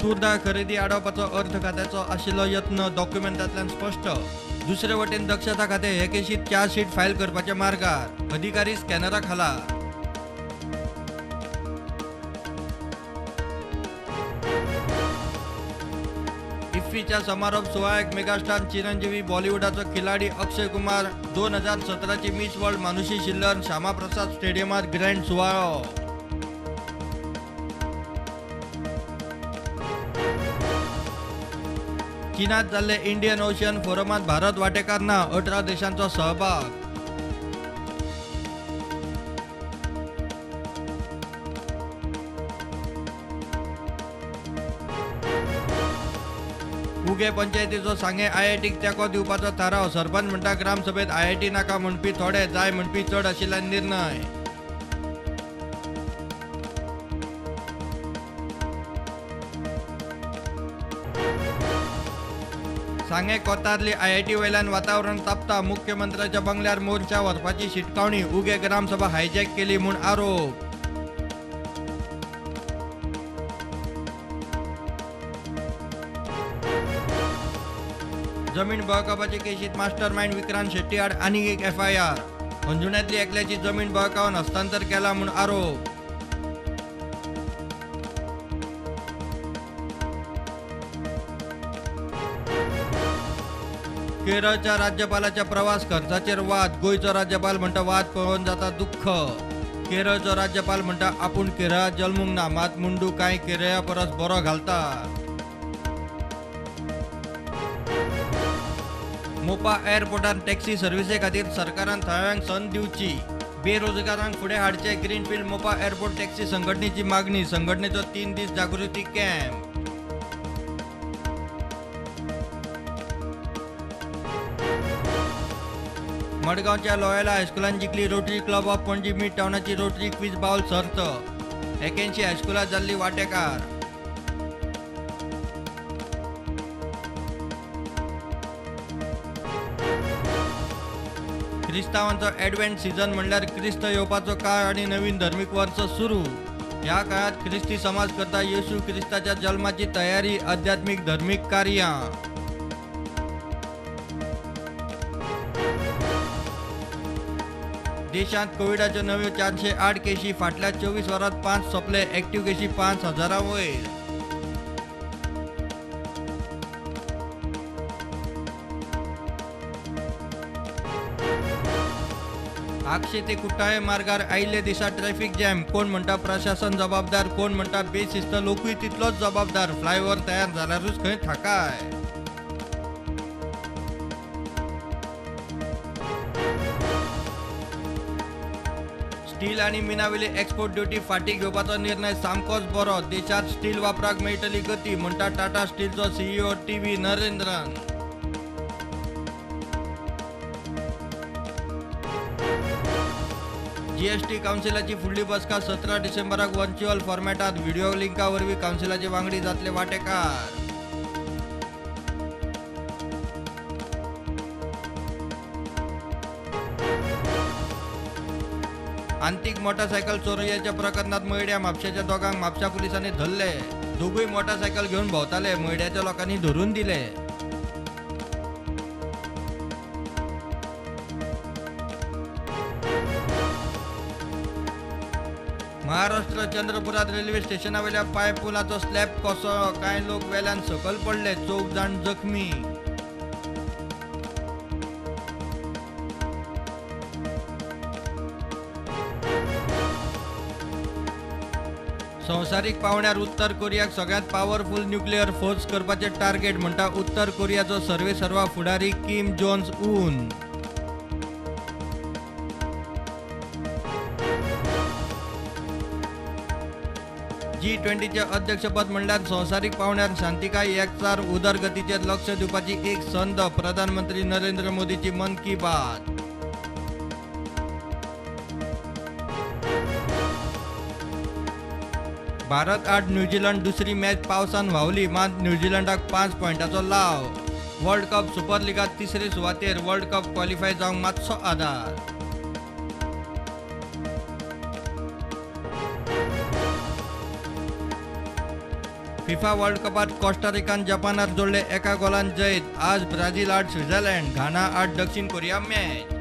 तूर दाळ खरेदी आडावपाचो अर्थ खात्याचो आशिल्लो यत्न डॉक्युमेंटांतल्यान स्पश्ट. दुसरे वटेन दक्षता खातें हे केशीत चार्जशीट फायल करपाच्या मार्गार. अधिकारी स्कॅनरा खाला. इफ्फीच्या समारोप सुवाळ्याक मेगास्टार चिरंजीवी, बॉलिवूडाचो खिलाडी अक्षय कुमार, 2017ची मिस वर्ल्ड मानुषी शिल्लर, श्यामाप्रसाद स्टेडियमार ग्रँड सुवाळो. चीनात जाल्ले इंडियन ओशन फोरमात भारत वांटेकार ना, 18 देशांचो सहभाग. उगे पंचायतीचो सांगे आयआयटीक तेंको दिवपाचो थाराव. सरपंच म्हणटा ग्रामसभेत आयआयटी नाका म्हणपी थोडे, जाय म्हणपी चड आशिल्ल्यान निर्णय. सांगे कोतारली आयआयटी वयल्यान वातावरण तापता. मुख्यमंत्र्याच्या बंगल्यार मोर्चा व्हरपाची शिटकावणी. उगे ग्रामसभा हायजॅक केली म्हूण आरोप. जमीन बळकावपाचे केशीत मास्टरमाइंड विक्रांत शेट्टी आड आनीक एक एफआयआर. अंजुण्यांतली एकल्याची जमीन बळकावन हस्तांतर केला म्हूण आरोप. केरळच्या राज्यपालाच्या प्रवास खर्चाचेर वाद. गोंयचो राज्यपाल म्हणटा वाद पळोवन जाता दुख्ख. केरळचो राज्यपाल म्हणटा आपूण केरळांत जल्मूंक ना, मात मुंडू कांय केरळा परस बरो घालता. मोपा एअरपोर्टार टॅक्सी सर्विसे खातीर सरकारान थळाव्यांक संद दिवची. बेरोजगारांक फुडें हाडचे ग्रीनफिल्ड मोपा एअरपोर्ट टॅक्सी संघटनेची मागणी. संघटनेचो 3 दीस जागृती कॅम्प. मडगांवच्या लोयोला हायस्कुलान जिखली rotary club of Panaji mid टावनाची rotary quiz bowl सर्त. 81 हायस्कुलां जाल्ली वांटेकार. क्रिस्तांवांचो ॲडव्हेंट सीझन म्हणल्यार क्रिस्त येवपाचो काळ आनी नवीन धर्मीक वर्स सुरू. ह्या काळात क्रिस्ती समाज करता येशू क्रिस्ताच्या जल्माची तयारी, आध्यात्मीक धर्मीक कार्यां. देशांत कोविडाच्यो नव्यो 408 केशी. फाटल्या 24 वरांत 5 सोंपले. ऍक्टिव्ह केशी 5000 वयर. आगशे ते कुट्टाळे मार्गार आयिल्ले दिसा ट्रॅफिक जॅम. कोण म्हणटा प्रशासन जबाबदार, कोण म्हणटा बेशिस्त लोकूय तितलोच जबाबदार. फ्लायओव्हर तयार जाल्यारूच खंय थाकाय. स्टील आनी मिनावेली एक्सपोर्ट ड्युटी फाटीं घेवपाचो निर्णय सामकोच बरो. देशांत स्टील वापराक मेळटली गती, म्हणटा टाटा स्टीलचो सीईओ टी.व्ही. नरेंद्रन. जीएसटी कावन्सिलाची फुडली बसका 17 डिसेंबराक व्हर्च्युअल फॉर्मॅटात. व्हिडिओ लिंका वरवीं कावन्सिलाचे वांगडी जातले वांटेकार. आंतीक मोटारसायकल चोरयेच्या प्रकरणात मयड्या म्हापशेच्या दोगांक म्हापशा पुलिसांनी धरले. दोगूय मोटारसायकल घेवन भोंवताले. मयड्याच्या लोकांनी धरून दिले. महाराष्ट्र चंद्रपुरात रेल्वे स्टेशनावेल्या पांयपुलाचो स्लॅब कोसळ्ळो. कांय लोक वेल्यान सकयल पडले. 4 जाण जखमी. संवसारीक पावंड्यार उत्तर कोरियाक सगळ्यांत पावरफूल न्युक्लियर फोर्स करपाचें टार्गेट, म्हणटा उत्तर कोरियाचो सर्वेसर्वा फुडारी किम जोंग उन. जी20चें अध्यक्षपद म्हणल्यार संवसारीक पावंड्यार शांतिकाय, एकचार, उदरगतीचेर लक्ष दिवपाची एक संद. प्रधानमंत्री नरेंद्र मोदीची मन की बात. भारत आड न्यूझीलंड दुसरी मॅच पावसान व्हांवली, मात न्यूझीलंडाक 5 पॉयंटाचो लाव. वर्ल्ड कप सुपर लिगांत तिसरे सुवातेर, वर्ल्ड कप क्वॉलिफाय जावंक मातसो आदार. फिफा वर्ल्ड कपात कोस्टारिकान जपानात जोडले 1 गोलान जैत. आज ब्राझील आड स्वित्झर्लंड, घाना आड दक्षिण कोरिया मॅच.